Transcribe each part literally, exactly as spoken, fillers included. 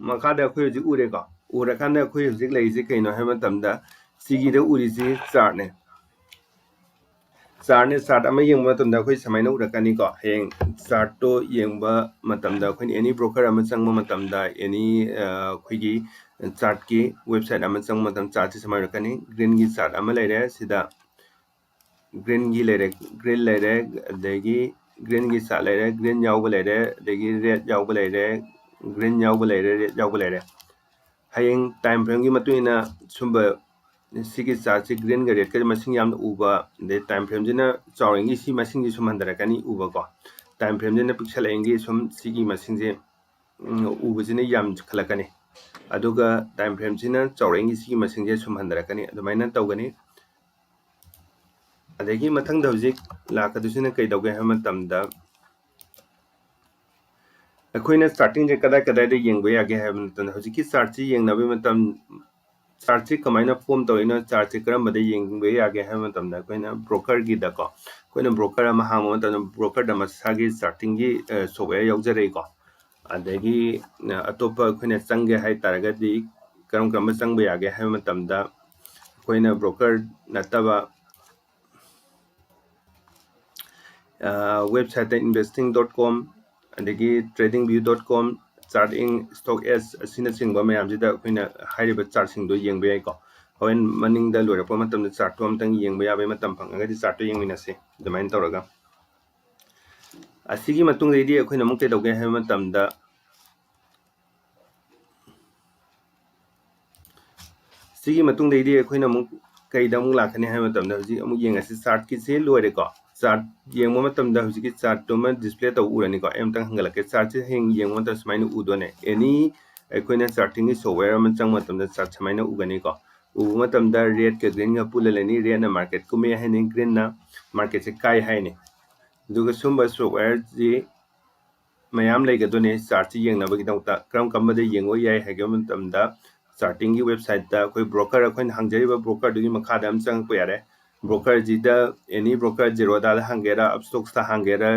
ꯃꯈꯥꯗ ꯑꯩꯈꯣꯏ ꯍꯧꯖꯤꯛ ꯎꯔꯦꯀꯣ꯫ ꯎꯔꯀꯥꯟꯗ ꯑꯩꯈꯣꯏ ꯍꯧꯖꯤꯛ ꯂꯩꯔꯤꯁꯦ ꯀꯩꯅꯣ ꯍꯥꯏꯕ ꯃꯇꯝꯗ, ꯁꯤꯒꯤꯗ ꯎꯔꯤꯁꯤ ꯆꯥꯔꯠꯅꯦ꯫ ꯆꯥꯔꯠꯅꯦ, ꯆꯥꯔꯠ ꯑꯃ ꯌꯦꯡꯕ ꯃꯇꯝꯗ ꯑꯩꯈꯣꯏ ꯁꯨꯃꯥꯏꯅ ꯎꯔꯛꯀꯅꯤꯀꯣ꯫ ꯍꯌꯦꯡ ꯆꯥꯔꯠꯇꯣ ꯌꯦꯡꯕ ꯃꯇꯝꯗ ꯑꯩꯈꯣꯏꯅ ꯑꯦꯅꯤ ꯕ꯭ꯔꯣꯀꯔ ꯑꯃ ꯆꯪꯕ ꯃꯇꯝꯗ, ꯑꯦꯅꯤ ꯑꯩꯈꯣꯏꯒꯤ ꯆꯥꯔꯠꯀꯤ ꯋꯦꯕꯁꯥꯏꯠ ꯑꯃ ꯆꯪꯕ ꯃꯇꯝꯗ ꯆꯥꯔꯠꯁꯤ ꯁꯨꯃꯥꯏꯅ ꯎꯔꯛꯀꯅꯤ꯫ ꯒ꯭ꯔꯤꯟꯒꯤ ꯆꯥꯔꯠ ꯑꯃ ꯂꯩꯔꯦ ꯁꯤꯗ꯫ ꯒ꯭ꯔꯤꯟꯒꯤ ꯂꯩꯔꯦ, ꯒ꯭ꯔꯤꯟ ꯂꯩꯔꯦ, ꯑꯗꯒꯤ ꯒ꯭ꯔꯤꯟꯒꯤ ꯆꯥꯔꯠ ꯂꯩꯔꯦ, ꯒ꯭ꯔꯤꯟ ꯌꯥꯎꯕ ꯂꯩꯔꯦ, ꯑꯗꯒꯤ ꯔꯦꯗ ꯌꯥꯎꯕ ꯂꯩꯔꯦ, ꯒ꯭ꯔꯤꯟ ꯌꯥꯎꯕ ꯂꯩꯔꯦ, ꯔꯦꯗ ꯌꯥꯎꯕ ꯂꯩꯔꯦ꯫ ꯍꯌꯦꯡ ꯇꯥꯏꯝ ꯐ꯭ꯔꯦꯝꯒꯤ ꯃꯇꯨꯡ ꯏꯟꯅ ꯁꯨꯝꯕ ꯁꯤꯒꯤ ꯆꯥꯔꯠꯁꯤ ꯒ꯭ꯔꯤꯟꯒ ꯔꯦꯗꯀ ꯃꯁꯤꯡ ꯌꯥꯝꯅ ꯎꯕ, ꯑꯗꯩ ꯇꯥꯏꯝ ꯐ꯭ꯔꯦꯝꯁꯤꯅ ꯆꯥꯎꯔꯤꯉꯩ ꯁꯤ ꯃꯁꯤꯡꯁꯤ ꯁꯨꯝ ꯍꯟꯊꯔꯛꯀꯅꯤ ꯎꯕꯀꯣ꯫ ꯇꯥꯏꯝ ꯐ꯭ꯔꯦꯝꯁꯤꯅ ꯄꯤꯛꯁꯜꯂꯛꯏꯉꯩ ꯁꯨꯝ ꯁꯤꯒꯤ ꯃꯁꯤꯡꯁꯦ, ꯎꯝ, ꯎꯕꯁꯤꯅ ꯌꯥꯝꯈꯠꯂꯛꯀꯅꯤ꯫ ꯑꯗꯨꯒ ꯇꯥꯏꯝ ꯐ꯭ꯔꯦꯝꯁꯤꯅ ꯆꯥꯎꯔꯛꯏꯉꯩ ꯁꯤꯒꯤ ꯃꯁꯤꯡꯁꯦ ꯁꯨꯝ ꯍꯟꯊꯔꯛꯀꯅꯤ꯫ ꯑꯗꯨꯃꯥꯏꯅ ꯇꯧꯒꯅꯤ꯫ ꯑꯗꯒꯤ ꯃꯊꯪꯗ ꯍꯧꯖꯤꯛ ꯂꯥꯛꯀꯗꯣꯏꯁꯤꯅ ꯀꯩꯗꯧꯒꯦ ꯍꯥꯏꯕ ꯃꯇꯝꯗ, ꯑꯩꯈꯣꯏꯅ ꯆꯥꯔꯇꯤꯡꯁꯦ ꯀꯗꯥꯏ ꯀꯗꯥꯏꯗ ꯌꯦꯡꯕ ꯌꯥꯒꯦ ꯍꯥꯏꯕ ꯃꯇꯝꯗ, ꯍꯧꯖꯤꯛꯀꯤ ꯆꯥꯔꯠꯁꯤ ꯌꯦꯡꯅꯕꯒꯤ ꯃꯇꯝ, ꯆꯥꯔꯠꯁꯤ ꯀꯃꯥꯏꯅ ꯐꯣꯝ ꯇꯧꯔꯤꯅꯣ, ꯆꯥꯔꯠꯁꯤ ꯀꯔꯝꯕꯗ ꯌꯦꯡꯕ ꯌꯥꯒꯦ ꯍꯥꯏꯕ ꯃꯇꯝꯗ, ꯑꯩꯈꯣꯏꯅ ꯕ꯭ꯔꯣꯀꯔꯒꯤꯗꯀꯣ, ꯑꯩꯈꯣꯏꯅ ꯕ꯭ꯔꯣꯀꯔ ꯑꯃ ꯍꯥꯡꯕ ꯃꯇꯝꯗ ꯕ꯭ꯔꯣꯀꯔꯗ ꯃꯁꯥꯒꯤ ꯆꯥꯔꯇꯤꯡꯒꯤ ꯁꯣꯐꯋꯦꯌꯔ ꯌꯥꯎꯖꯔꯛꯏꯀꯣ꯫ ꯑꯗꯒꯤ ꯑ, ꯑꯇꯣꯞꯄ ꯑꯩꯈꯣꯏꯅ ꯆꯪꯒꯦ ꯍꯥꯏ ꯇꯥꯔꯒꯗꯤ ꯀꯔꯝ ꯀꯔꯝꯕ ꯆꯪꯕ ꯌꯥꯒꯦ ꯍꯥꯏꯕ ꯃꯇꯝꯗ, ꯑꯩꯈꯣꯏꯅ ꯕ꯭ꯔꯣꯀꯔ ꯅꯠꯇꯕ ꯋꯦꯕꯁꯥꯏꯠꯇ investing dot com, ꯑꯗꯒꯤ trading view dot com, chart in stock edge ꯑꯁꯤꯅꯆꯤꯡꯕ ꯃꯌꯥꯝꯁꯤꯗ ꯑꯩꯈꯣꯏꯅ ꯍꯥꯏꯔꯤꯕ ꯆꯥꯔꯠꯁꯤꯡꯗꯣ ꯌꯦꯡꯕ ꯌꯥꯏꯀꯣ꯫ ꯍꯣꯔꯦꯟ ꯃꯅꯤꯡꯗ ꯂꯣꯏꯔꯛꯄ ꯃꯇꯝꯗ ꯆꯥꯔꯠꯇꯣ ꯑꯝꯇꯪ ꯌꯦꯡꯕ ꯌꯥꯕꯒꯤ ꯃꯇꯝ ꯐꯪꯉꯒꯗꯤ ꯆꯥꯔꯠꯇꯣ ꯌꯦꯡꯃꯤꯟꯅꯁꯤ꯫ ꯑꯗꯨꯃꯥꯏꯅ ꯇꯧꯔꯒ ꯑꯁꯤꯒꯤ ꯃꯇꯨꯡꯗꯩꯗꯤ ꯑꯩꯈꯣꯏꯅ ꯑꯃꯨꯛ ꯀꯩꯗꯧꯒꯦ ꯍꯥꯏꯕ ꯃꯇꯝꯗ, ꯁꯤꯒꯤ ꯃꯇꯨꯡꯗꯩꯗꯤ ꯑꯩꯈꯣꯏꯅ ꯑꯃꯨꯛ ꯀꯩꯗ ꯑꯃꯨꯛ ꯂꯥꯛꯀꯅꯤ ꯍꯥꯏꯕ ꯃꯇꯝꯗ, ꯍꯧꯖꯤꯛ ꯑꯃꯨꯛ ꯌꯦꯡꯉꯁꯤ, ꯆꯥꯔꯠꯀꯤꯁꯦ ꯂꯣꯏꯔꯦꯀꯣ꯫ ꯆꯥꯔꯠ ꯌꯦꯡꯕ ꯃꯇꯝꯗ ꯍꯧꯖꯤꯛꯀꯤ ꯆꯥꯔꯠꯇꯨꯃ ꯗꯤꯁꯄ꯭ꯂꯦ ꯇꯧꯕ ꯎꯔꯅꯤꯀꯣ꯫ ꯑꯩ ꯑꯃꯨꯛꯇꯪ ꯍꯟꯒꯠꯂꯛꯀꯦ꯫ ꯆꯥꯔꯠꯁꯦ ꯍꯌꯦꯡ ꯌꯦꯡꯕ ꯃꯇꯝꯗ ꯁꯨꯃꯥꯏꯅ ꯎꯗꯣꯏꯅꯦ꯫ ꯑꯦꯅꯤ ꯑꯩꯈꯣꯏꯅ ꯆꯥꯔꯇꯤꯡꯒꯤ ꯁꯣꯐꯋꯦꯌꯔ ꯑꯃ ꯆꯪꯕ ꯃꯇꯝꯗ ꯆꯥꯔꯠ ꯁꯨꯃꯥꯏꯅ ꯎꯒꯅꯤꯀꯣ꯫ ꯎꯕ ꯃꯇꯝꯗ ꯔꯦꯗꯀ ꯒ꯭ꯔꯤꯟꯒ ꯄꯨꯜꯂ ꯂꯩꯅꯤ꯫ ꯔꯦꯗꯅ ꯃꯥꯔꯀꯦꯠ ꯀꯨꯝꯃꯦ ꯍꯥꯏꯅꯤ, ꯒ꯭ꯔꯤꯟꯅ ꯃꯥꯔꯀꯦꯠꯁꯦ ꯀꯥꯏ ꯍꯥꯏꯅꯤ꯫ ꯑꯗꯨꯒ ꯁꯨꯝꯕ ꯁꯣꯐꯋꯦꯌꯔꯁꯤ ꯃꯌꯥꯝ ꯂꯩꯒꯗꯣꯏꯅꯦ ꯆꯥꯔꯠꯁꯤ ꯌꯦꯡꯅꯕꯒꯤꯗꯃꯛꯇ꯫ ꯀꯔꯝ ꯀꯔꯝꯕꯗ ꯌꯦꯡꯕ ꯌꯥꯏ ꯍꯥꯏꯕ ꯃꯇꯝꯗ, ꯆꯥꯔꯇꯤꯡꯒꯤ ꯋꯦꯕꯁꯥꯏꯠꯇ ꯑꯩꯈꯣꯏ ꯕ꯭ꯔꯣꯀꯔ, ꯑꯩꯈꯣꯏꯅ ꯍꯥꯡꯖꯔꯤꯕ ꯕ꯭ꯔꯣꯀꯔꯗꯨꯒꯤ ꯃꯈꯥꯗ ꯑꯗꯨꯝ ꯆꯪꯉꯛꯄ ꯌꯥꯔꯦ꯫ ꯕ꯭ꯔꯣꯀꯔꯁꯤꯗ ꯑꯦꯅꯤ ꯕ꯭ꯔꯣꯀꯔ, ꯖꯦꯔꯣꯗꯥꯗ ꯍꯥꯡꯒꯦꯔꯥ, ꯑꯞꯁꯇꯣꯛꯁꯇ ꯍꯥꯡꯒꯦꯔꯥ,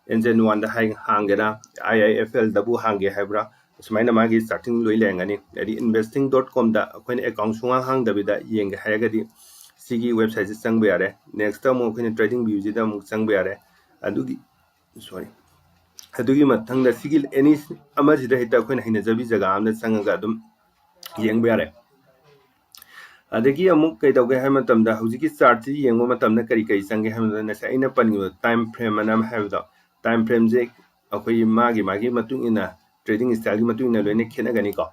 ꯑꯦꯟꯖꯦꯟ ꯋꯥꯟꯗ ꯍꯥꯏ-, ꯍꯥꯡꯒꯦꯔꯥ, ꯑꯥꯏ ꯑꯥꯏ ꯑꯦꯐ ꯑꯦꯜꯗꯕꯨ ꯍꯥꯡꯒꯦ ꯍꯥꯏꯕ꯭ꯔꯥ, ꯁꯨꯃꯥꯏꯅ ꯃꯥꯒꯤ ꯆꯥꯔꯇꯤꯡ ꯂꯣꯏ ꯂꯩꯔꯝꯒꯅꯤ꯫ ꯍꯥꯏꯗꯤ investing dot com ꯗ ꯑꯩꯈꯣꯏꯅ ꯑꯦꯀꯥꯎꯟ ꯁꯨꯡꯍꯥꯡ ꯍꯥꯡꯗꯕꯤꯗ ꯌꯦꯡꯒꯦ ꯍꯥꯏꯔꯒꯗꯤ ꯁꯤꯒꯤ ꯋꯦꯕꯁꯥꯏꯠꯁꯦ ꯆꯪꯕ ꯌꯥꯔꯦ꯫ ꯅꯦꯛꯁꯇ ꯑꯃꯨꯛ ꯑꯩꯈꯣꯏꯅ trading view ꯁꯤꯗ ꯑꯃꯨꯛ ꯆꯪꯕ ꯌꯥꯔꯦ꯫ ꯑꯗꯨꯒꯤ ꯁꯣꯔꯤ ꯑꯗꯨꯒꯤ ꯃꯊꯪꯗ ꯁꯤꯒꯤ ꯑꯦꯅꯤ ꯑꯃꯁꯤꯗ ꯍꯦꯛꯇ ꯑꯩꯈꯣꯏꯅ ꯍꯩꯅꯖꯕꯤ ꯖꯒꯥ ꯑꯃꯗ ꯆꯪꯉꯒ ꯑꯗꯨꯝ ꯌꯦꯡꯕ ꯌꯥꯔꯦ꯫ ꯑꯗꯒꯤ ꯑꯃꯨꯛ ꯀꯩꯗꯧꯒꯦ ꯍꯥꯏꯕ ꯃꯇꯝꯗ ꯍꯧꯖꯤꯛꯀꯤ ꯆꯥꯔꯠꯁꯤ ꯌꯦꯡꯕ ꯃꯇꯝꯗ ꯀꯔꯤ ꯀꯔꯤ ꯆꯪꯒꯦ ꯍꯥꯏꯕ ꯃꯇꯝꯗ ꯉꯁꯥꯏ ꯑꯩꯅ ꯄꯟꯈꯤꯕ ꯇꯥꯏꯝ ꯐ꯭ꯔꯦꯝ ꯑꯅ ꯑꯃ ꯍꯥꯏꯕꯗꯣ, ꯇꯥꯏꯝ ꯐ꯭ꯔꯦꯝꯁꯦ ꯑꯩꯈꯣꯏꯒꯤ ꯃꯥꯒꯤ ꯃꯥꯒꯤ ꯃꯇꯨꯡ ꯏꯟꯅ trading style ꯒꯤ ꯃꯇꯨꯡ ꯏꯟꯅ ꯂꯣꯏꯅ ꯈꯦꯠꯅꯒꯅꯤꯀꯣ꯫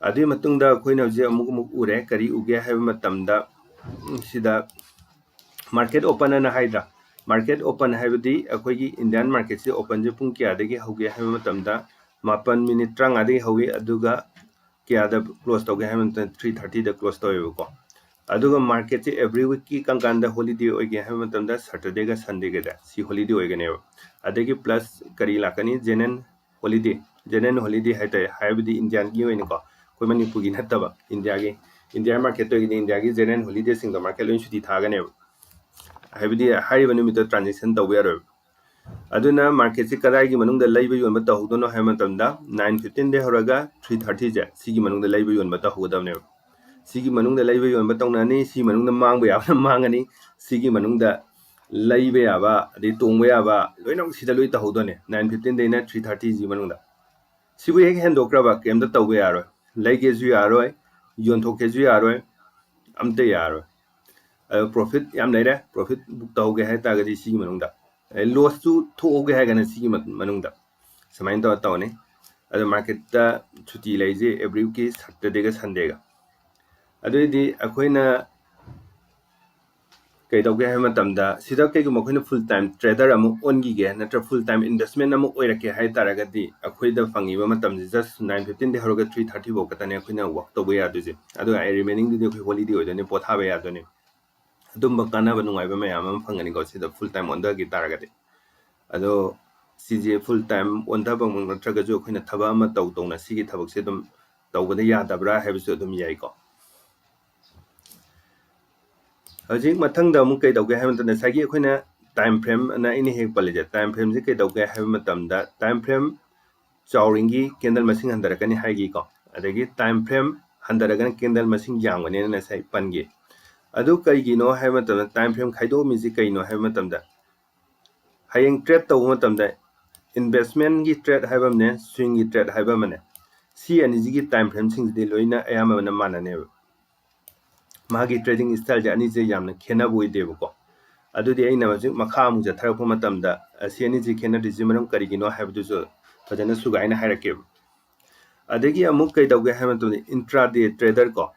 ꯑꯗꯨꯒꯤ ꯃꯇꯨꯡꯗ ꯑꯩꯈꯣꯏꯅ ꯍꯧꯖꯤꯛ ꯑꯃꯨꯛ ꯑꯃꯨꯛ ꯎꯔꯦ꯫ ꯀꯔꯤ ꯎꯒꯦ ꯍꯥꯏꯕ ꯃꯇꯝꯗ ꯎꯝ, ꯁꯤꯗ market open ꯑꯅ ꯍꯥꯏꯗ꯭ꯔꯥ? Market open ꯍꯥꯏꯕꯗꯤ ꯑꯩꯈꯣꯏꯒꯤ Indian market ꯁꯤ open ꯁꯦ ꯄꯨꯡ ꯀꯌꯥꯗꯒꯤ ꯍꯧꯒꯦ ꯍꯥꯏꯕ ꯃꯇꯝꯗ ꯃꯥꯄꯟ ꯃꯤꯅꯤꯠ ꯇꯔꯥꯃꯉꯥꯗꯒꯤ ꯍꯧꯏ, ꯑꯗꯨꯒ ꯀꯌꯥꯗ close ꯇꯧꯒꯦ ꯍꯥꯏꯕ ꯃꯇꯝꯗ three thirty ꯗ close ꯇꯧꯋꯦꯕꯀꯣ꯫ ꯑꯗꯨꯒ market ꯁꯦ every week ꯀꯤ ꯀꯔꯝ ꯀꯥꯟꯗ holiday ꯑꯣꯏꯒꯦ ꯍꯥꯏꯕ ꯃꯇꯝꯗ Saturday ꯒ Sunday ꯒꯗ ꯁꯤ holiday ꯑꯣꯏꯒꯅꯦꯕ꯫ ꯑꯗꯒꯤ plus ꯀꯔꯤ ꯂꯥꯛꯀꯅꯤ? General holiday꯫ General holiday ꯍꯥꯏꯇꯥꯔꯦ, ꯍꯥꯏꯕꯗꯤ India ꯒꯤ ꯑꯣꯏꯅꯀꯣ, ꯑꯩꯈꯣꯏ ꯃꯅꯤꯄꯨꯔꯒꯤ ꯅꯠꯇꯕ, India ꯒꯤ, India market ꯇ ꯑꯣꯏꯒꯗꯤ India ꯒꯤ general holiday ꯁꯤꯡꯗꯣ market ꯂꯣꯏ ꯁꯨꯇꯤ ꯊꯥꯒꯅꯦꯕ꯫ ꯍꯥꯏꯕꯗꯤ ꯍꯥꯏꯔꯤꯕ ꯅꯨꯃꯤꯠꯇꯣ transaction ꯇꯧꯕ ꯌꯥꯔꯣꯏꯕ꯫ ꯑꯗꯨꯅ market ꯁꯤ ꯀꯗꯥꯏꯒꯤ ꯃꯅꯨꯡꯗ ꯂꯩꯕ ꯌꯣꯟꯕ ꯇꯧꯍꯧꯗꯣꯏꯅꯣ ꯍꯥꯏꯕ ꯃꯇꯝꯗ nine fifteen ꯗꯒꯤ ꯍꯧꯔꯒ three thirty ꯁꯦ ꯁꯤꯒꯤ ꯃꯅꯨꯡꯗ ꯂꯩꯕ ꯌꯣꯟꯕ ꯇꯧꯍꯧꯒꯗꯕꯅꯦꯕ꯫ ꯁꯤꯒꯤ ꯃꯅꯨꯡꯗ ꯂꯩꯕ ꯌꯣꯟꯕ ꯇꯧꯅꯅꯤ, ꯁꯤ ꯃꯅꯨꯡꯗ ꯃꯥꯡꯕ ꯌꯥꯕꯅ ꯃꯥꯡꯉꯅꯤ, ꯁꯤꯒꯤ ꯃꯅꯨꯡꯗ ꯂꯩꯕ ꯌꯥꯕ ꯑꯗꯩ ꯇꯣꯡꯕ ꯌꯥꯕ ꯂꯣꯏꯅꯃꯛ ꯁꯤꯗ ꯂꯣꯏ ꯇꯧꯍꯧꯗꯣꯏꯅꯦ, nine fifteen ꯗꯩꯅ three thirty ꯁꯤ ꯃꯅꯨꯡꯗ꯫ ꯁꯤꯕꯨ ꯍꯦꯛ ꯍꯦꯟꯗꯣꯛꯈ꯭ꯔꯕ ꯀꯩꯝꯇ ꯇꯧꯕ ꯌꯥꯔꯣꯏ, ꯂꯩꯒꯦꯁꯨ ꯌꯥꯔꯣꯏ, ꯌꯣꯟꯊꯣꯛꯀꯦꯁꯨ ꯌꯥꯔꯣꯏ, ꯑꯝꯇ ꯌꯥꯔꯣꯏ꯫ ꯑꯗꯣ profit ꯌꯥꯝ ꯂꯩꯔꯦ, profit book ꯇꯧꯍꯧꯒꯦ ꯍꯥꯏ ꯇꯥꯔꯒꯗꯤ ꯁꯤꯒꯤ ꯃꯅꯨꯡꯗ, ꯑꯗꯩ loss ꯁꯨ ꯊꯣꯛꯍꯧꯒꯦ ꯍꯥꯏꯔꯒꯅ ꯁꯤꯒꯤ ꯃ-, ꯃꯅꯨꯡꯗ ꯁꯨꯃꯥꯏꯅ ꯇꯧꯔ ꯇꯧꯅꯤ꯫ ꯑꯗꯣ market ꯇ ꯁꯨꯇꯤ ꯂꯩꯁꯦ every week ꯀꯤ Saturday ꯒ Sunday ꯒ꯫ ꯑꯗꯨꯑꯣꯏꯗꯤ ꯑꯩꯈꯣꯏꯅ ꯀꯩꯗꯧꯒꯦ ꯍꯥꯏꯕ ꯃꯇꯝꯗ, ꯁꯤꯗ ꯀꯩꯒꯨꯝꯕ ꯑꯩꯈꯣꯏꯅ full time trader ꯑꯃ ꯑꯣꯟꯈꯤꯒꯦ ꯅꯠꯇ꯭ꯔꯒ full time investment ꯑꯃ ꯑꯣꯏꯔꯛꯀꯦ ꯍꯥꯏ ꯇꯥꯔꯒꯗꯤ, ꯑꯩꯈꯣꯏꯗ ꯐꯪꯉꯤꯕ ꯃꯇꯝꯁꯦ just nine fifteen ꯗꯒꯤ ꯍꯧꯔꯒ three thirty ꯐꯥꯎ ꯈꯛꯇꯅꯦ ꯑꯩꯈꯣꯏꯅ work ꯇꯧꯕ ꯌꯥꯗꯣꯏꯁꯦ꯫ ꯑꯗꯨꯒ remaining ꯗꯨꯗꯤ ꯑꯩꯈꯣꯏ holiday ꯑꯣꯏꯗꯣꯏꯅꯦ, ꯄꯣꯊꯥꯕ ꯌꯥꯗꯣꯏꯅꯦ꯫ ꯑꯗꯨꯝꯕ ꯀꯥꯟꯅꯕ ꯅꯨꯡꯉꯥꯏꯕ ꯃꯌꯥꯝ ꯑꯃ ꯐꯪꯒꯅꯤꯀꯣ, ꯁꯤꯗ full time ꯑꯣꯟꯊꯈꯤ ꯇꯥꯔꯒꯗꯤ꯫ ꯑꯗꯣ ꯁꯤꯁꯦ full time ꯑꯣꯟꯊꯕꯃꯛ ꯅꯠꯇ꯭ꯔꯒꯁꯨ ꯑꯩꯈꯣꯏꯅ ꯊꯕꯛ ꯑꯃ ꯇꯧ ꯇꯧꯅ ꯁꯤꯒꯤ ꯊꯕꯛꯁꯦ ꯑꯗꯨꯝ ꯇꯧꯕꯗ ꯌꯥꯗꯕ꯭ꯔꯥ ꯍꯥꯏꯕꯁꯨ ꯑꯗꯨꯝ ꯌꯥꯏꯀꯣ꯫ ꯍꯧꯖꯤꯛ ꯃꯊꯪꯗ ꯑꯃꯨꯛ ꯀꯩꯗꯧꯒꯦ ꯍꯥꯏꯕ ꯃꯇꯝꯗ, ꯉꯁꯥꯏꯒꯤ ꯑꯩꯈꯣꯏꯅ time frame ꯑꯅ ꯑꯩꯅ ꯍꯦꯛ ꯄꯜꯂꯤꯁꯦ, time frame ꯁꯦ ꯀꯩꯗꯧꯒꯦ ꯍꯥꯏꯕ ꯃꯇꯝꯗ, time frame ꯆꯥꯎꯔꯤꯉꯩ candle ꯃꯁꯤꯡ ꯍꯟꯊꯔꯛꯀꯅꯤ ꯍꯥꯏꯈꯤꯀꯣ꯫ ꯑꯗꯒꯤ time frame ꯍꯟꯊꯔꯒꯅ candle ꯃꯁꯤꯡ ꯌꯥꯝꯒꯅꯦꯅ ꯉꯁꯥꯏ ꯄꯟꯈꯤ꯫ ꯑꯗꯨ ꯀꯩꯒꯤꯅꯣ ꯍꯥꯏꯕ ꯃꯇꯝꯗ, time frame ꯈꯥꯏꯗꯣꯛꯑꯝꯃꯤꯁꯤ ꯀꯩꯅꯣ ꯍꯥꯏꯕ ꯃꯇꯝꯗ, ꯍꯌꯦꯡ trade ꯇꯧꯕ ꯃꯇꯝꯗ investment ꯀꯤ trade ꯍꯥꯏꯕ ꯑꯃꯅꯦ, swing ꯒꯤ trade ꯍꯥꯏꯕ ꯑꯃꯅꯦ, ꯁꯤ ꯑꯅꯤꯁꯤꯒꯤ time frame ꯁꯤꯡꯁꯤꯗꯤ ꯂꯣꯏꯅ ꯑꯌꯥꯝꯕꯅ ꯃꯥꯟꯅꯅꯦꯕ꯫ ꯃꯥꯒꯤ trading style ꯁꯦ ꯑꯅꯤꯁꯦ ꯌꯥꯝꯅ ꯈꯦꯠꯅꯕ ꯑꯣꯏꯗꯦꯕꯀꯣ꯫ ꯑꯗꯨꯗꯤ ꯑꯩꯅ ꯍꯧꯖꯤꯛ ꯃꯈꯥ ꯑꯃꯨꯛ ꯆꯠꯊꯔꯛꯄ ꯃꯇꯝꯗ, ꯑꯁꯤ ꯑꯅꯤꯁꯤ ꯈꯦꯠꯅꯔꯤꯁꯤ ꯃꯔꯝ ꯀꯔꯤꯒꯤꯅꯣ ꯍꯥꯏꯕꯗꯨꯁꯨ ꯐꯖꯅ ꯁꯨꯒꯥꯏꯅ ꯍꯥꯏꯔꯛꯀꯦꯕ꯫ ꯑꯗꯒꯤ ꯑꯃꯨꯛ ꯀꯩꯗꯧꯒꯦ ꯍꯥꯏꯕ ꯃꯇꯝꯗ, intraday trader ꯀꯣ,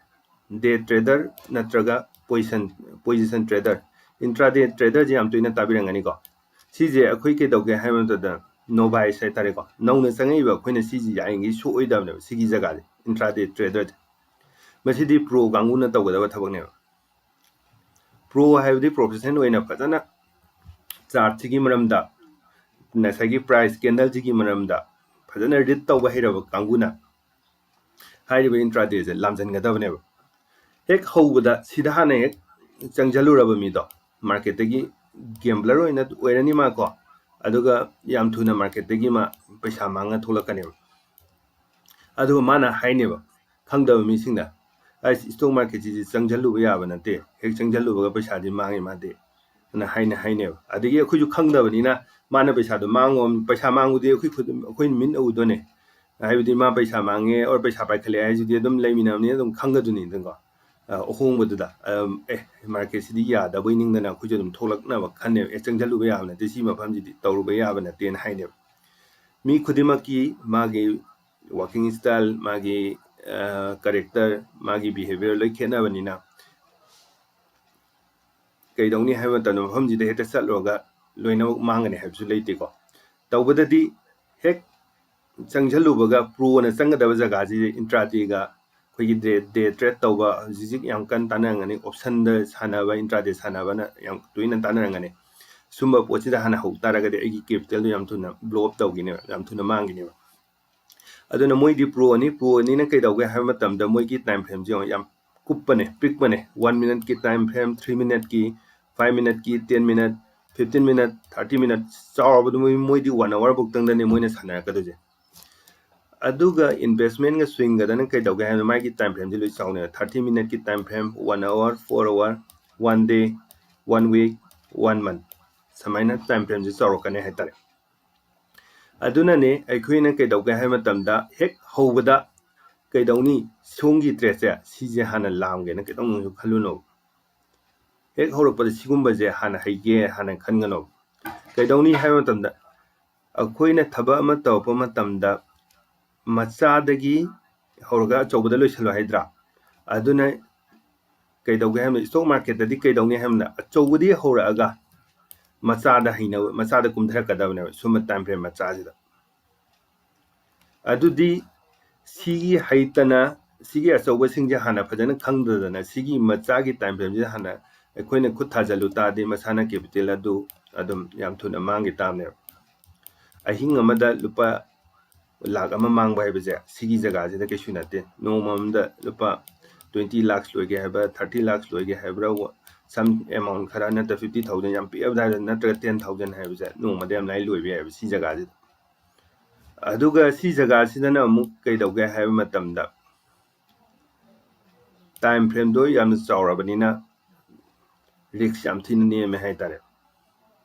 day trader ꯅꯠꯇ꯭ꯔꯒ position, position trader, intraday trader ꯁꯦ ꯌꯥꯝ ꯇꯣꯏꯅ ꯇꯥꯕꯤꯔꯝꯒꯅꯤꯀꯣ꯫ ꯁꯤꯁꯦ ꯑꯩꯈꯣꯏ ꯀꯩꯗꯧꯒꯦ ꯍꯥꯏꯕ ꯃꯇꯝꯗ, novice ꯍꯥꯏꯇꯥꯔꯦꯀꯣ, ꯅꯧꯅ ꯆꯪꯉꯛꯏꯕ ꯑꯩꯈꯣꯏꯅ ꯁꯤꯁꯤ ꯌꯥꯔꯤꯉꯩ ꯁꯣꯛꯑꯣꯏꯗꯕꯅꯦꯕ, ꯁꯤꯒꯤ ꯖꯒꯥꯁꯦ, intraday trader ꯁꯦ꯫ ꯃꯁꯤꯗꯤ pro ꯀꯥꯡꯕꯨꯅ ꯇꯧꯒꯗꯕ ꯊꯕꯛꯅꯦꯕ꯫ Pro ꯍꯥꯏꯕꯗꯤ professional ꯑꯣꯏꯅ ꯐꯖꯅ chart ꯁꯤꯒꯤ ꯃꯔꯝꯗ, ꯉꯁꯥꯏꯒꯤ price candle ꯁꯤꯒꯤ ꯃꯔꯝꯗ ꯐꯖꯅ read ꯇꯧꯕ ꯍꯩꯔꯕ ꯀꯥꯡꯕꯨꯅ ꯍꯥꯏꯔꯤꯕ intraday ꯁꯦ ꯂꯥꯝꯖꯟꯒꯗꯕꯅꯦꯕ꯫ ꯍꯦꯛ ꯍꯧꯕꯗ ꯁꯤꯗ ꯍꯥꯟꯅ ꯍꯦꯛ ꯆꯪꯁꯤꯜꯂꯨꯔꯕ ꯃꯤꯗꯣ, market ꯇꯒꯤ gambler ꯑꯣꯏꯅ ꯑꯣꯏꯔꯅꯤ ꯃꯥꯀꯣ, ꯑꯗꯨꯒ ꯌꯥꯝ ꯊꯨꯅ market ꯇꯒꯤ ꯃꯥ ꯄꯩꯁꯥ ꯃꯥꯡꯉ ꯊꯣꯛꯂꯛꯀꯅꯦꯕ꯫ ꯑꯗꯨꯒ ꯃꯥꯅ ꯍꯥꯏꯅꯦꯕ, ꯈꯪꯗꯕ ꯃꯤꯁꯤꯡꯅ, "ꯑꯩꯁ, stock market ꯁꯤꯗꯤ ꯆꯪꯁꯤꯜꯂꯨꯕ ꯌꯥꯕ ꯅꯠꯇꯦ, ꯍꯦꯛ ꯆꯪꯁꯤꯜꯂꯨꯕꯒ ꯄꯩꯁꯥꯗꯤ ꯃꯥꯡꯉꯤ ꯃꯥꯗꯤ" ꯑꯅ ꯍꯥꯏꯅ ꯍꯥꯏꯅꯦꯕ꯫ ꯑꯗꯒꯤ ꯑꯩꯈꯣꯏꯁꯨ ꯈꯪꯗꯕꯅꯤꯅ ꯃꯥꯅ ꯄꯩꯁꯥꯗꯣ ꯃꯥꯡꯉꯣ, ꯄꯩꯁꯥ ꯃꯥꯡꯕꯗꯤ ꯑꯩꯈꯣꯏ ꯈꯨꯠ, ꯑꯩꯈꯣꯏ ꯃꯤꯠꯅ ꯎꯗꯣꯏꯅꯦ꯫ ꯍꯥꯏꯕꯗꯤ ꯃꯥ ꯄꯩꯁꯥ ꯃꯥꯡꯉꯦ or ꯄꯩꯁꯥ ꯄꯥꯏꯈꯠꯂꯛꯑꯦ ꯍꯥꯏꯁꯤꯗꯤ ꯑꯗꯨꯝ ꯂꯩꯃꯤꯟꯅꯕꯅꯤꯅ ꯑꯗꯨꯝ ꯈꯪꯒꯗꯣꯏꯅꯤꯗꯅꯀꯣ꯫ ꯑ, ꯑꯍꯣꯡꯕꯗꯨꯗ, ꯑꯝ, ꯑꯦ, market ꯁꯤꯗꯤ ꯌꯥꯗꯕꯣꯏ ꯅꯤꯡꯗꯅ ꯑꯩꯈꯣꯏꯁꯨ ꯑꯗꯨꯝ ꯊꯣꯛꯂꯛꯅꯕ ꯈꯟꯅꯦꯕ, "ꯑꯦ, ꯆꯪꯁꯤꯜꯂꯨꯕ ꯌꯥꯕ ꯅꯠꯇꯦ, ꯁꯤ ꯃꯐꯝꯁꯤꯗꯤ ꯇꯧꯔꯨꯕ ꯌꯥꯕ ꯅꯠꯇꯦꯅ" ꯍꯥꯏꯅꯦꯕ꯫ ꯃꯤ ꯈꯨꯗꯤꯡꯃꯛꯀꯤ ꯃꯥꯒꯤ working style, ꯃꯥꯒꯤ, ꯑ, character, ꯃꯥꯒꯤ behavior ꯂꯣꯏ ꯈꯦꯠꯅꯕꯅꯤꯅ, ꯀꯩꯗꯧꯅꯤ ꯍꯥꯏꯕ ꯃꯇꯝꯗ ꯃꯐꯝꯁꯤꯗ ꯍꯦꯛꯇ ꯆꯠꯂꯨꯔꯒ ꯂꯣꯏꯅꯃꯛ ꯃꯥꯡꯒꯅꯤ ꯍꯥꯏꯕꯁꯨ ꯂꯩꯇꯦꯀꯣ꯫ ꯇꯧꯕꯗꯗꯤ ꯍꯦꯛ ꯆꯪꯁꯤꯜꯂꯨꯕꯒ pro ꯅ ꯆꯪꯒꯗꯕ ꯖꯒꯥꯁꯤꯗꯤ intraday ꯒ ꯑꯩꯈꯣꯏꯒꯤ day, day trade ꯇꯧꯕ ꯍꯧꯖꯤꯛ ꯍꯧꯖꯤꯛ ꯌꯥꯝ ꯀꯟꯅ ꯇꯥꯟꯅꯔꯝꯒꯅꯤ, option ꯗ ꯁꯥꯟꯅꯕ, intraday ꯁꯥꯟꯅꯕꯅ ꯌꯥꯝ ꯇꯣꯏꯅ ꯇꯥꯟꯅꯔꯝꯒꯅꯤ꯫ ꯁꯨꯝꯕ ꯄꯣꯠꯁꯤꯗ ꯍꯥꯟꯅ ꯍꯧ ꯇꯥꯔꯒꯗꯤ ꯑꯩꯒꯤ capital ꯗꯣ ꯌꯥꯝ ꯊꯨꯅ blow up ꯇꯧꯈꯤꯅꯦꯕ, ꯌꯥꯝ ꯊꯨꯅ ꯃꯥꯡꯈꯤꯅꯦꯕ꯫ ꯑꯗꯨꯅ ꯃꯣꯏꯗꯤ pro ꯅꯤ, pro ꯅꯤꯅ ꯀꯩꯗꯧꯒꯦ ꯍꯥꯏꯕ ꯃꯇꯝꯗ ꯃꯣꯏꯒꯤ time frame ꯁꯦ ꯌꯦꯡꯉꯣ, ꯌꯥꯝ ꯀꯨꯞꯄꯅꯦ, ꯄꯤꯛꯄꯅꯦ꯫ One minute ꯀꯤ time frame, three minute ꯀꯤ, five minute ꯀꯤ, ten minute, fifteen minute, thirty minute, ꯆꯥꯎꯔꯕꯗ ꯃꯣꯏ, ꯃꯣꯏꯗꯤ one hour ꯐꯧꯇꯪꯗꯅꯦ ꯃꯣꯏꯅ ꯁꯥꯟꯅꯔꯛꯀꯗꯣꯏꯁꯦ꯫ ꯑꯗꯨꯒ investmentꯒ swingꯒꯗꯅ ꯀꯩꯗꯧꯒꯦ ꯍꯥꯏꯕꯗ ꯃꯥꯒꯤ time frameꯁꯦ ꯂꯣꯏ ꯆꯥꯎꯅꯩ꯫ Thirty minuteꯀꯤ time frame, one hour, four hour, one day, one week, one month, ꯁꯨꯃꯥꯏꯅ time frameꯁꯦ ꯆꯥꯎꯔꯛꯀꯅꯤ ꯍꯥꯏꯇꯥꯔꯦ꯫ ꯑꯗꯨꯅꯅꯦ ꯑꯩꯈꯣꯏꯅ ꯀꯩꯗꯧꯒꯦ ꯍꯥꯏꯕ ꯃꯇꯝꯗ ꯍꯦꯛ ꯍꯧꯕꯗ ꯀꯩꯗꯧꯅꯤ, ꯁꯣꯝꯒꯤ tradeꯁꯦ ꯁꯤꯁꯦ ꯍꯥꯟꯅ ꯂꯥꯝꯒꯦꯅ ꯈꯤꯇꯪꯁꯨ ꯈꯜꯂꯨꯅꯣ꯫ ꯍꯦꯛ ꯍꯧꯔꯛꯄꯗ ꯁꯤꯒꯨꯝꯕꯁꯦ ꯍꯥꯟꯅ ꯍꯩꯒꯦ ꯍꯥꯟꯅ ꯈꯟꯒꯅꯣ꯫ ꯀꯩꯗꯧꯅꯤ ꯍꯥꯏꯕ ꯃꯇꯝꯗ ꯑꯩꯈꯣꯏꯅ ꯊꯕꯛ ꯑꯃ ꯇꯧꯔꯛꯄ ꯃꯇꯝꯗ ꯃꯆꯥꯗꯒꯤ ꯍꯧꯔꯒ ꯑꯆꯧꯕꯗ ꯂꯣꯏꯁꯤꯜꯂꯣ ꯍꯥꯏꯗ꯭ꯔꯥ? ꯑꯗꯨꯅ ꯀꯩꯗꯧꯒꯦ ꯍꯥꯏꯕꯗ stock marketꯇꯗꯤ ꯀꯩꯗꯧꯅꯤ ꯍꯥꯏꯕꯗ ꯑꯆꯧꯕꯗꯤ ꯍꯧꯔꯛꯑꯒ ꯃꯆꯥꯗ ꯍꯩꯅꯕ, ꯃꯆꯥꯗ ꯀꯨꯝꯊꯔꯛꯀꯗꯕꯅꯦꯕ ꯁꯨꯝꯕ time frame ꯃꯆꯥꯁꯤꯗ꯫ ꯑꯗꯨꯗꯤ ꯁꯤꯒꯤ ꯍꯩꯇꯅ ꯁꯤꯒꯤ ꯑꯆꯧꯕꯁꯤꯡꯁꯦ ꯍꯥꯟꯅ ꯐꯖꯅ ꯈꯪꯗꯗꯅ ꯁꯤꯒꯤ ꯃꯆꯥꯒꯤ time frameꯁꯤꯗ ꯍꯥꯟꯅ ꯑꯩꯈꯣꯏꯅ ꯈꯨꯠ ꯊꯥꯖꯤꯜꯂꯨ ꯇꯥꯔꯗꯤ ꯃꯁꯥꯅ capital ꯑꯗꯨ ꯑꯗꯨꯝ ꯌꯥꯝ ꯊꯨꯅ ꯃꯥꯡꯈꯤ ꯇꯥꯕꯅꯦꯕ꯫ ꯑꯍꯤꯡ ꯑꯃꯗ ꯂꯨꯄꯥ ꯂꯥꯛ ꯑꯃ ꯃꯥꯡꯕ ꯍꯥꯏꯕꯁꯦ ꯁꯤꯒꯤ ꯖꯒꯥꯁꯤꯗ ꯀꯩꯁꯨ ꯅꯠꯇꯦ꯫ ꯅꯣꯡꯃ ꯑꯃꯗ ꯂꯨꯄꯥ twenty lakhs ꯂꯣꯏꯒꯦ ꯍꯥꯏꯕ꯭ꯔꯥ, thirty lakhs ꯂꯣꯏꯒꯦ ꯍꯥꯏꯕ꯭ꯔꯥ, some amount ꯈꯔ ꯅꯠꯇ꯭ꯔ fifty thousand, ꯌꯥꯝ ꯄꯤꯛꯑꯕꯗ ꯍꯥꯏꯔ ꯅꯠꯇ꯭ꯔꯒ ten thousand ꯍꯥꯏꯕꯁꯦ ꯅꯣꯡꯃꯗ ꯌꯥꯝ ꯂꯥꯏꯅ ꯂꯣꯏꯕ ꯌꯥꯏꯑꯕ ꯁꯤ ꯖꯒꯥꯁꯤꯗ꯫ ꯑꯗꯨꯒ ꯁꯤ ꯖꯒꯥꯁꯤꯗꯅ ꯑꯃꯨꯛ ꯀꯩꯗꯧꯒꯦ ꯍꯥꯏꯕ ꯃꯇꯝꯗ time frameꯗꯣ ꯌꯥꯝꯅ ꯆꯥꯎꯔꯕꯅꯤꯅ risk ꯌꯥꯝ ꯊꯤꯅ ꯅꯦꯝꯃꯦ ꯍꯥꯏꯇꯥꯔꯦ꯫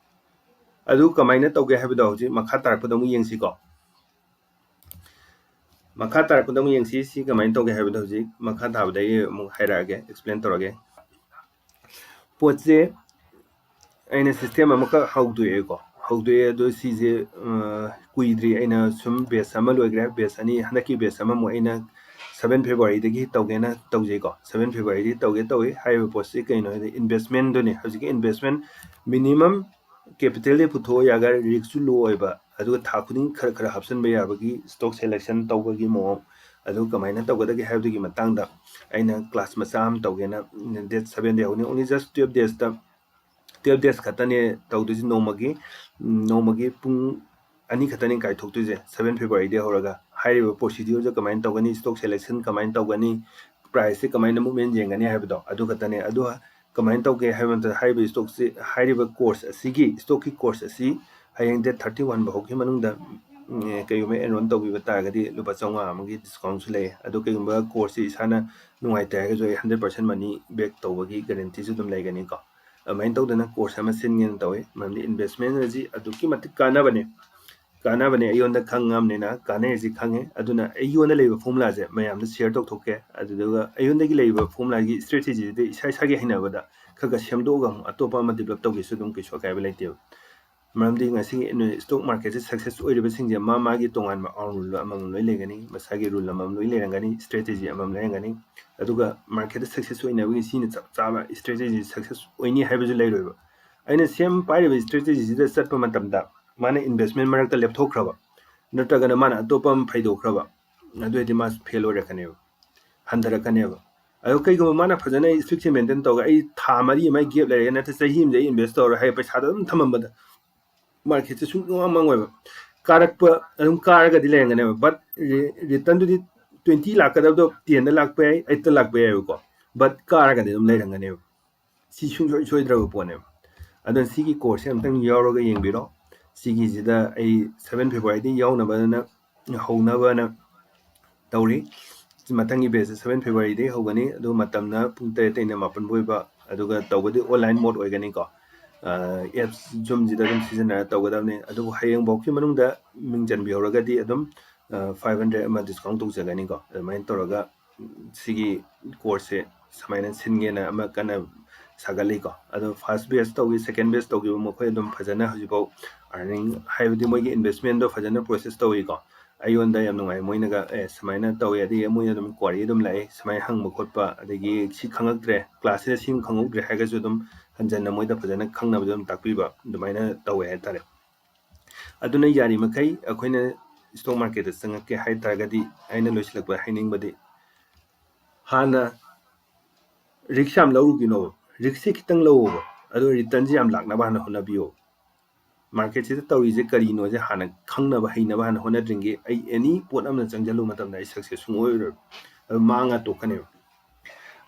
ꯑꯗꯨ ꯀꯃꯥꯏꯅ ꯇꯧꯒꯦ ꯍꯥꯏꯕꯗꯣ ꯍꯧꯖꯤꯛ ꯃꯈꯥ ꯇꯥꯔꯛꯄꯗ ꯑꯃꯨꯛ ꯌꯦꯡꯁꯤꯀꯣ꯫ ꯃꯈꯥ ꯇꯥꯔꯛꯄꯗ ꯑꯃꯨꯛ ꯌꯦꯡꯁꯤ, ꯁꯤ ꯀꯃꯥꯏꯅ ꯇꯧꯒꯦ ꯍꯥꯏꯕꯗꯣ ꯍꯧꯖꯤꯛ ꯃꯈꯥ ꯊꯥꯕꯗ ꯑꯩ ꯑꯃꯨꯛ ꯍꯥꯏꯔꯛꯑꯒꯦ, explain ꯇꯧꯔꯒꯦ꯫ ꯄꯣꯠꯁꯦ ꯑꯩꯅ system ꯑꯃꯈꯛ ꯍꯧꯗꯣꯛꯑꯦꯀꯣ, ꯍꯧꯗꯣꯛꯑꯦ꯫ ꯑꯗꯣ ꯁꯤꯁꯦ, ꯑ, ꯀꯨꯏꯗ꯭ꯔꯤ, ꯑꯩꯅ ꯁꯨꯝ batch ꯑꯃ ꯂꯣꯏꯈ꯭ꯔꯦ, batch ꯑꯅꯤ, ꯍꯟꯗꯛꯀꯤ batch ꯑꯃꯃꯨꯛ ꯑꯩꯅ seven Februaryꯗꯒꯤ ꯇꯧꯒꯦꯅ ꯇꯧꯖꯩꯀꯣ꯫ Seven Februaryꯗꯒꯤ ꯇꯧꯒꯦ ꯇꯧꯏ꯫ ꯍꯥꯏꯔꯤꯕ ꯄꯣꯠꯁꯤ ꯀꯩꯅꯣ ꯍꯥꯏꯗꯤ investmentꯗꯨꯅꯤ꯫ ꯍꯧꯖꯤꯛꯀꯤ investment minimum capitalꯗꯤ ꯄꯨꯊꯣꯛꯑ ꯌꯥꯒ riskꯁꯨ low ꯑꯣꯏꯕ, ꯑꯗꯨꯒ ꯊꯥ ꯈꯨꯗꯤꯡ ꯈꯔ ꯈꯔ ꯍꯥꯞꯆꯤꯟꯕ ꯌꯥꯕꯒꯤ stock selection ꯇꯧꯕꯒꯤ ꯃꯑꯣꯡ, ꯑꯗꯨ ꯀꯃꯥꯏꯅ ꯇꯧꯒꯗꯒꯦ ꯍꯥꯏꯕꯗꯨꯒꯤ ꯃꯇꯥꯡꯗ ꯑꯩꯅ class ꯃꯆꯥ ꯑꯃ ꯇꯧꯒꯦꯅ date sevenꯗꯒꯤ ꯍꯧꯅꯤ꯫ Only just twelve daysꯇ, twelve days ꯈꯛꯇꯅꯦ ꯇꯧꯗꯣꯏꯁꯤ ꯅꯣꯡꯃꯒꯤ꯫ ꯎꯝ, ꯅꯣꯡꯃꯒꯤ ꯄꯨꯡ ꯑꯅꯤ ꯈꯛꯇꯅꯤ ꯀꯥꯏꯊꯣꯛꯇꯣꯏꯁꯦ, seven Februaryꯗꯒꯤ ꯍꯧꯔꯒ꯫ ꯍꯥꯏꯔꯤꯕ procedureꯁꯦ ꯀꯃꯥꯏꯅ ꯇꯧꯒꯅꯤ, stock selection ꯀꯃꯥꯏꯅ ꯇꯧꯒꯅꯤ, priceꯁꯦ ꯀꯃꯥꯏꯅ movement ꯌꯦꯡꯒꯅꯤ ꯍꯥꯏꯕꯗꯣ ꯑꯗꯨ ꯈꯛꯇꯅꯦ꯫ ꯑꯗꯨ ꯀꯃꯥꯏꯅ ꯇꯧꯒꯦ ꯍꯥꯏꯕ ꯃꯇꯝꯗ ꯍꯥꯏꯔꯤꯕ stockꯁꯤ, ꯍꯥꯏꯔꯤꯕ course ꯑꯁꯤꯒꯤ, stockꯀꯤ course ꯑꯁꯤ ꯍꯌꯦꯡ date thirty one ꯐꯥꯎꯒꯤ ꯃꯅꯨꯡꯗ ꯎꯝ, ꯀꯩꯒꯨꯝꯕ ꯑꯦꯟꯔꯣꯜ ꯇꯧꯕꯤꯕ ꯇꯥꯔꯒꯗꯤ ꯂꯨꯄꯥ ꯆꯥꯝꯃꯉꯥ ꯑꯃꯒꯤ ꯗꯤꯁꯀꯥꯎꯟꯁꯨ ꯂꯩ꯫ ꯑꯗꯣ ꯀꯩꯒꯨꯝꯕ ꯀꯣꯔꯁꯁꯤ ꯏꯁꯥꯅ ꯅꯨꯡꯉꯥꯏꯇꯦ ꯍꯥꯏꯔꯒꯁꯨ ꯑꯩ ꯍꯟꯗ꯭ꯔꯦꯠ ꯄꯥꯔꯁꯦꯟ ꯃꯅꯤ ꯕꯦꯛ ꯇꯧꯕꯒꯤ ꯒꯥꯔꯦꯟꯇꯤꯁꯨ ꯑꯗꯨꯝ ꯂꯩꯒꯅꯤꯀꯣ꯫ ꯑꯗꯨꯃꯥꯏꯅ ꯇꯧꯗꯅ ꯀꯣꯔꯁ ꯑꯃ ꯁꯤꯟꯒꯦꯅ ꯇꯧꯋꯤ, ꯃꯔꯝꯗꯤ ꯏꯟꯚꯦꯁꯃꯦꯟ ꯑꯁꯤ ꯑꯗꯨꯛꯀꯤ ꯃꯇꯤꯛ ꯀꯥꯟꯅꯕꯅꯦ꯫ ꯀꯥꯟꯅꯕꯅꯦ, ꯑꯩꯉꯣꯟꯗ ꯈꯪꯉꯕꯅꯤꯅ ꯀꯥꯟꯅꯩ ꯑꯁꯤ ꯈꯪꯉꯦ꯫ ꯑꯗꯨꯅ ꯑꯩꯉꯣꯟꯗ ꯂꯩꯕ ꯐꯣꯔꯃꯨꯂꯥꯁꯦ ꯃꯌꯥꯝꯗ ꯁꯤꯌꯔ ꯇꯧꯊꯣꯛꯀꯦ꯫ ꯑꯗꯨꯗꯨꯒ ꯑꯩꯉꯣꯟꯗꯒꯤ ꯂꯩꯕ ꯐꯣꯔꯃꯨꯂꯥꯒꯤ ꯏꯁꯇ꯭ꯔꯦꯇꯦꯖꯤꯁꯤꯗꯤ ꯏꯁꯥ ꯏꯁꯥꯒꯤ ꯍꯩꯅꯕꯗ ꯈꯔ ꯈꯔ ꯁꯦꯝꯗꯣꯛꯑꯒ ꯑꯃꯨꯛ ꯑꯇꯣꯞꯄ ꯑꯃ ꯗꯤꯕꯂꯞ ꯇꯧꯒꯦꯁꯨ ꯑꯗꯨꯝ ꯀꯩꯁꯨ ꯑꯀꯥꯏꯕ ꯂꯩꯇꯦꯕ꯫ ꯃꯔꯝꯗꯤ ꯉꯁꯤꯒꯤ ꯏꯟ-, ꯁ꯭ꯇꯣꯛ ꯃꯥꯔꯀꯦꯠꯁꯦ ꯁꯛꯁꯦꯁ ꯑꯣꯏꯔꯤꯕꯁꯤꯡꯁꯦ ꯃꯥ ꯃꯥꯒꯤ ꯇꯣꯉꯥꯟꯕ ꯑꯥꯎꯟ ꯔꯨꯜ ꯑꯃꯃꯝ ꯂꯣꯏ ꯂꯩꯒꯅꯤ, ꯃꯁꯥꯒꯤ ꯔꯨꯜ ꯑꯃꯃꯝ ꯂꯣꯏ ꯂꯩꯔꯝꯒꯅꯤ, ꯏꯁꯇ꯭ꯔꯦꯇꯦꯖꯤ ꯑꯃꯃꯝ ꯂꯩꯔꯝꯒꯅꯤ꯫ ꯑꯗꯨꯒ ꯃꯥꯔꯀꯦꯠꯇ ꯁꯛꯁꯦꯁ ꯑꯣꯏꯅꯕꯒꯤ ꯁꯤꯅ ꯆꯞ ꯆꯥꯕ ꯏꯁꯇ꯭ꯔꯦꯇꯦꯖꯤ ꯁꯛꯁꯦꯁ ꯑꯣꯏꯅꯤ ꯍꯥꯏꯕꯁꯨ ꯂꯩꯔꯣꯏꯕ꯫ ꯑꯩꯅ ꯁꯦꯝ ꯄꯥꯏꯔꯤꯕ ꯏꯁꯇ꯭ꯔꯦꯇꯦꯖꯤꯁꯤꯗ ꯆꯠꯄ ꯃꯇꯝꯗ ꯃꯥꯅ ꯏꯟꯚꯦꯁꯃꯦꯟ ꯃꯔꯛꯇ ꯂꯦꯞꯊꯣꯛꯈ꯭ꯔꯕ, ꯅꯠꯇ꯭ꯔꯒꯅ ꯃꯥꯅ ꯑꯇꯣꯞꯄ ꯑꯃ ꯐꯩꯗꯣꯛꯈ꯭ꯔꯕ, ꯑꯗꯨ ꯑꯣꯏꯔꯗꯤ ꯃꯥꯁꯨ ꯐꯦꯜ ꯑꯣꯏꯔꯛꯀꯅꯦꯕ, ꯍꯟꯊꯔꯛꯀꯅꯦꯕ꯫ ꯑꯗꯣ ꯀꯩꯒꯨꯝꯕ ꯃꯥꯅ ꯐꯖꯅ ꯑꯩ ꯏꯁꯇ꯭ꯔꯤꯛꯁꯦ ꯃꯦꯟꯇꯦꯟ ꯇꯧꯔꯒ ꯑꯩ ꯊꯥ ꯃꯔꯤ ꯑꯃ ꯒꯦꯞ ꯂꯩꯔꯒ, ꯅꯠꯇ꯭ꯔ ꯆꯍꯤ ꯑꯃꯗ ꯑꯩ ꯏꯟꯚꯦꯁ ꯇꯧꯔ ꯍꯥꯏ ꯄꯩꯁꯥꯗꯣ ꯑꯗꯨꯝ ꯊꯝꯃꯝꯕꯗ ꯃꯥꯔꯀꯦꯠꯁꯦ ꯁꯨꯡꯃꯥꯡ ꯃꯥꯡꯉꯣꯏꯕ꯫ ꯀꯥꯔꯛꯄ ꯑꯗꯨꯝ ꯀꯥꯔꯒꯗꯤ ꯂꯩꯔꯝꯒꯅꯦꯕ, ꯕꯠ ꯔꯤꯇꯔꯟꯗꯨꯗꯤ ꯇ꯭ꯋꯦꯟꯇꯤ ꯂꯥꯛꯀꯗꯕꯗꯣ ꯇꯦꯟꯗ ꯂꯥꯛꯄ ꯌꯥꯏ, ꯑꯩꯠꯇ ꯂꯥꯛꯄ ꯌꯥꯏꯕꯀꯣ, ꯕꯠ ꯀꯥꯔꯒꯗꯤ ꯑꯗꯨꯝ ꯂꯩꯔꯝꯒꯅꯦꯕ꯫ ꯁꯤ ꯁꯨꯡꯁꯣꯏ ꯁꯣꯏꯗ꯭ꯔꯕ ꯄꯣꯠꯅꯦꯕ꯫ ꯑꯗꯨꯅ ꯁꯤꯒꯤ ꯀꯣꯔꯁꯁꯦ ꯑꯝꯇꯪ ꯌꯥꯎꯔꯒ ꯌꯦꯡꯕꯤꯔꯣ꯫ ꯁꯤꯒꯤꯁꯤꯗ ꯑꯩ ꯁꯚꯦꯟ ꯐꯦꯕ꯭ꯔꯨꯋꯥꯔꯤꯗꯒꯤ ꯌꯥꯎꯅꯕꯅ ꯍꯧꯅꯕꯅ ꯇꯧꯔꯤ꯫ ꯃꯊꯪꯒꯤ ꯕꯦꯠꯁꯁꯦ ꯁꯚꯦꯟ ꯐꯦꯕ꯭ꯔꯨꯋꯥꯔꯤꯗꯒꯤ ꯍꯧꯒꯅꯤ, ꯑꯗꯨꯒ ꯃꯇꯝꯅ ꯄꯨꯡ ꯇꯔꯦꯠꯇꯩꯅ ꯃꯥꯄꯟ ꯐꯥꯎ ꯑꯣꯏꯕ, ꯑꯗꯨꯒ ꯇꯧꯕꯗꯤ ꯑꯣꯟꯂꯥꯏꯟ ꯃꯣꯗ ꯑꯣꯏꯒꯅꯤꯀꯣ꯫ ꯑꯦꯞꯁ ꯖꯨꯝꯁꯤꯗ ꯑꯗꯨꯝ ꯁꯤꯖꯤꯟꯅꯔ ꯇꯧꯒꯗꯕꯅꯤ꯫ ꯑꯗꯨꯕꯨ ꯍꯌꯦꯡꯐꯥꯎꯒꯤ ꯃꯅꯨꯡꯗ ꯃꯤꯡ ꯆꯟꯕꯤꯍꯧꯔꯒꯗꯤ ꯑꯗꯨꯝ ꯐꯥꯏꯚ ꯍꯟꯗ꯭ꯔꯦꯗ ꯑꯃ ꯗꯤꯁꯀꯥꯎꯟ ꯇꯧꯖꯒꯅꯤꯀꯣ꯫ ꯑꯗꯨꯃꯥꯏꯅ ꯇꯧꯔꯒ ꯁꯤꯒꯤ ꯀꯣꯔꯁꯁꯦ ꯁꯨꯃꯥꯏꯅ ꯁꯤꯟꯒꯦꯅ ꯑꯃ ꯀꯟꯅ ꯁꯥꯒꯠꯂꯤꯀꯣ꯫ ꯑꯗꯣ ꯐꯥꯔꯁ ꯕꯦꯁ ꯇꯧꯈꯤ, ꯁꯦꯀꯦꯟ ꯕꯦꯁ ꯇꯧꯈꯤꯕ ꯃꯈꯣꯏ ꯑꯗꯨꯝ ꯐꯖꯅ ꯍꯧꯖꯤꯛꯐꯥꯎ ꯑꯥꯔꯅꯤꯡ, ꯍꯥꯏꯕꯗꯤ ꯃꯣꯏꯒꯤ ꯏꯟꯚꯦꯁꯃꯦꯟꯗꯣ ꯐꯖꯅ ꯄ꯭ꯔꯣꯁꯦꯁ ꯇꯧꯏꯀꯣ꯫ ꯑꯩꯉꯣꯟꯗ ꯌꯥꯝ ꯅꯨꯡꯉꯥꯏ, ꯃꯣꯏꯅꯒ ꯑꯦ ꯁꯨꯃꯥꯏꯅ ꯇꯧꯋꯦ, ꯑꯗꯒꯤ ꯃꯣꯏꯅ ꯑꯗꯨꯝ ꯀ꯭ꯋꯥꯔꯤ ꯑꯗꯨꯝ ꯂꯥꯛꯑꯦ, ꯁꯨꯃꯥꯏꯅ ꯍꯪꯕ ꯈꯣꯠꯄ, ꯑꯗꯒꯤ ꯁꯤ ꯈꯪꯉꯛꯇ꯭ꯔꯦ, ꯀ꯭ꯂꯥꯁꯁꯤꯗ ꯁꯤ ꯈꯪꯍꯧꯗ꯭ꯔꯦ ꯍꯥꯏꯔꯒꯁꯨ ꯑꯗꯨꯝ ꯍꯟꯖꯟꯅ ꯃꯣꯏꯗ ꯐꯖꯅ ꯈꯪꯅꯕꯗꯣ ꯑꯗꯨꯝ ꯇꯥꯛꯄꯤꯕ, ꯑꯗꯨꯃꯥꯏꯅ ꯇꯧꯋꯦ ꯍꯥꯏꯇꯥꯔꯦ꯫ ꯑꯗꯨꯅ ꯌꯥꯔꯤꯃꯈꯩ ꯑꯩꯈꯣꯏꯅ ꯁ꯭ꯇꯣꯛ ꯃꯥꯔꯀꯦꯠꯇ ꯆꯪꯉꯛꯀꯦ ꯍꯥꯏ ꯇꯥꯔꯒꯗꯤ ꯑꯩꯅ ꯂꯣꯏꯁꯤꯜꯂꯛꯄꯗ ꯍꯥꯏꯅꯤꯡꯕꯗꯤ, ꯍꯥꯟꯅ ꯔꯤꯛꯁ ꯌꯥꯝ ꯂꯧꯔꯨꯒꯤꯅꯣꯕ, ꯔꯤꯛꯁꯁꯦ ꯈꯤꯇꯪ ꯂꯧꯑꯣꯕ, ꯑꯗꯣ ꯔꯤꯇꯔꯟꯁꯦ ꯌꯥꯝ ꯂꯥꯛꯅꯕ ꯍꯥꯟꯅ ꯍꯣꯠꯅꯕꯤꯌꯣ꯫ ꯃꯥꯔꯀꯦꯠꯁꯤꯗ ꯇꯧꯔꯤꯁꯦ ꯀꯔꯤꯅꯣꯁꯦ ꯍꯥꯟꯅ ꯈꯪꯅꯕ, ꯍꯩꯅꯕ ꯍꯥꯟꯅ ꯍꯣꯠꯅꯗ꯭ꯔꯤꯉꯩ ꯑꯩ ꯑꯦꯅꯤ ꯄꯣꯠ ꯑꯃꯗ ꯆꯪꯁꯤꯜꯂꯨꯕ ꯃꯇꯝꯗ ꯑꯩ ꯁꯛꯁꯦꯁ ꯁꯨꯡꯑꯣꯏ ꯑꯣꯏꯔꯣꯏ, ꯑꯗꯨ ꯃꯥꯡꯉ ꯇꯣꯛꯀꯅꯦꯕ꯫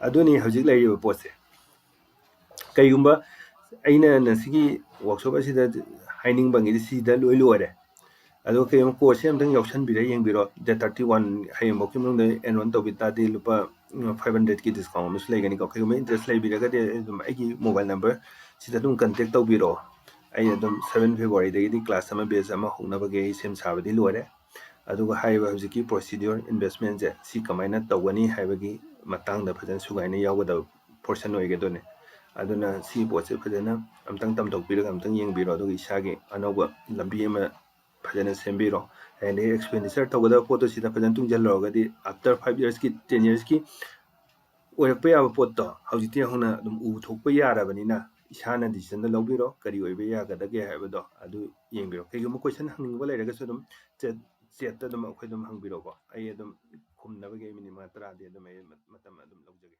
ꯑꯗꯨꯅꯤ ꯍꯧꯖꯤꯛ ꯂꯩꯔꯤꯕ ꯄꯣꯠꯁꯦ꯫ ꯀꯩꯒꯨꯝꯕ ꯑꯩꯅ ꯉꯁꯤꯒꯤ ꯋꯥꯛꯁꯣꯞ ꯑꯁꯤꯗ ꯍꯥꯏꯅꯤꯡꯕꯉꯩꯗꯤ ꯁꯤꯗ ꯂꯣꯏ ꯂꯣꯏꯔꯦ꯫ ꯑꯗꯣ ꯀꯩꯒꯨꯝꯕ ꯀꯣꯔꯁꯁꯦ ꯑꯝꯇꯪ ꯌꯥꯎꯁꯟꯕꯤꯔ ꯌꯦꯡꯕꯤꯔꯣ꯫ ꯗꯦꯠ ꯊꯥꯔꯇꯤ ꯋꯥꯟ ꯍꯌꯦꯡꯐꯥꯎꯒꯤ ꯃꯅꯨꯡꯗ ꯑꯦꯟꯔꯣꯜ ꯇꯧꯕꯤ ꯇꯥꯔꯗꯤ ꯂꯨꯄꯥ ꯐꯥꯏꯚ ꯍꯟꯗ꯭ꯔꯦꯗꯀꯤ ꯗꯤꯁꯀꯥꯎꯟ ꯑꯃꯁꯨ ꯂꯩꯒꯅꯤꯀꯣ꯫ ꯀꯩꯒꯨꯝꯕ ꯏꯟꯇꯔꯦꯁ ꯂꯩꯕꯤꯔꯒꯗꯤ ꯑꯩ ꯑꯗꯨꯝ ꯑꯩꯒꯤ ꯃꯣꯕꯥꯏꯜ ꯅꯝꯕꯔ ꯁꯤꯗ ꯑꯗꯨꯝ ꯀꯟꯇꯦꯛ ꯇꯧꯕꯤꯔꯛꯑꯣ꯫ ꯑꯩ ꯑꯗꯨꯝ ꯁꯚꯦꯟ ꯐꯦꯕ꯭ꯔꯨꯋꯥꯔꯤꯗꯒꯤꯗꯤ ꯀ꯭ꯂꯥꯁ ꯑꯃ ꯕꯦꯆ ꯑꯃ ꯍꯧꯅꯕꯒꯤ ꯑꯩ ꯁꯦꯝ ꯁꯥꯕꯗꯤ ꯂꯣꯏꯔꯦ꯫ ꯑꯗꯨꯒ ꯍꯥꯏꯔꯤꯕ ꯍꯧꯖꯤꯛꯀꯤ ꯄ꯭ꯔꯣꯁꯤꯗ꯭ꯌꯨꯔ ꯏꯟꯚꯦꯁꯃꯦꯟꯁꯦ ꯁꯤ ꯀꯃꯥꯏꯅ ꯇꯧꯒꯅꯤ ꯍꯥꯏꯕꯒꯤ ꯃꯇꯥꯡꯗ ꯐꯖꯅ ꯁꯨꯒꯥꯏꯅ ꯌꯥꯎꯒꯗꯕ ꯄꯣꯔꯁꯟ ꯑꯣꯏꯒꯗꯣꯏꯅꯦ꯫ ꯑꯗꯨꯅ ꯁꯤ ꯄꯣꯠꯁꯦ ꯐꯖꯅ ꯑꯝꯇꯪ ꯇꯝꯊꯣꯛꯄꯤꯔꯒ ꯑꯝꯇꯪ ꯌꯦꯡꯕꯤꯔꯣ, ꯑꯗꯨꯒ ꯏꯁꯥꯒꯤ ꯑꯅꯧꯕ ꯂꯝꯕꯤ ꯑꯃ ꯐꯖꯅ ꯁꯦꯝꯕꯤꯔꯣ꯫ ꯑꯗꯩ ꯑꯦꯛꯁꯄꯦꯟꯗꯤꯆꯔ ꯇꯧꯒꯗꯕ ꯄꯣꯠꯇꯣ ꯁꯤꯗ ꯐꯖꯅ ꯇꯨꯡꯁꯤꯜꯍꯧꯔꯒꯗꯤ ꯑꯥꯐꯇꯔ ꯐꯥꯏꯚ ꯌꯔꯁꯀꯤ, ꯇꯦꯟ ꯌꯔꯁꯀꯤ ꯑꯣꯏꯔꯛꯄ ꯌꯥꯕ ꯄꯣꯠꯇꯣ ꯍꯧꯖꯤꯛꯇꯤ ꯍꯧꯅ ꯑꯗꯨꯝ ꯎꯕ ꯊꯣꯛꯄ ꯌꯥꯔꯕꯅꯤꯅ ꯏꯁꯥꯅ ꯗꯤꯁꯤꯖꯟꯗꯣ ꯂꯧꯕꯤꯔꯣ, ꯀꯔꯤ ꯑꯣꯏꯕ ꯌꯥꯒꯗꯒꯦ ꯍꯥꯏꯕꯗꯣ ꯑꯗꯨ ꯌꯦꯡꯕꯤꯔꯣ꯫ ꯀꯩꯒꯨꯝꯕ ꯀꯣꯏꯁꯟ ꯍꯪꯅꯤꯡꯕ ꯂꯩꯔꯒꯁꯨ ꯑꯗꯨꯝ ꯆꯦꯠ, ꯆꯦꯠꯇ ꯑꯗꯨꯝ ꯑꯩꯈꯣꯏ ꯑꯗꯨꯝ ꯍꯪꯕꯤꯔꯛꯑꯣꯀꯣ꯫ ꯑꯩ ꯑꯗꯨꯝ ꯈꯨꯝꯅꯕꯒꯤ ꯑꯩ ꯃꯤꯅꯤꯠ ꯃꯉꯥ ꯇꯔꯥꯗꯤ ꯑꯗꯨꯝ ꯑꯩ ꯃ-, ꯃꯇꯝ ꯑꯗꯨꯝ ꯂꯧꯖꯒꯦ꯫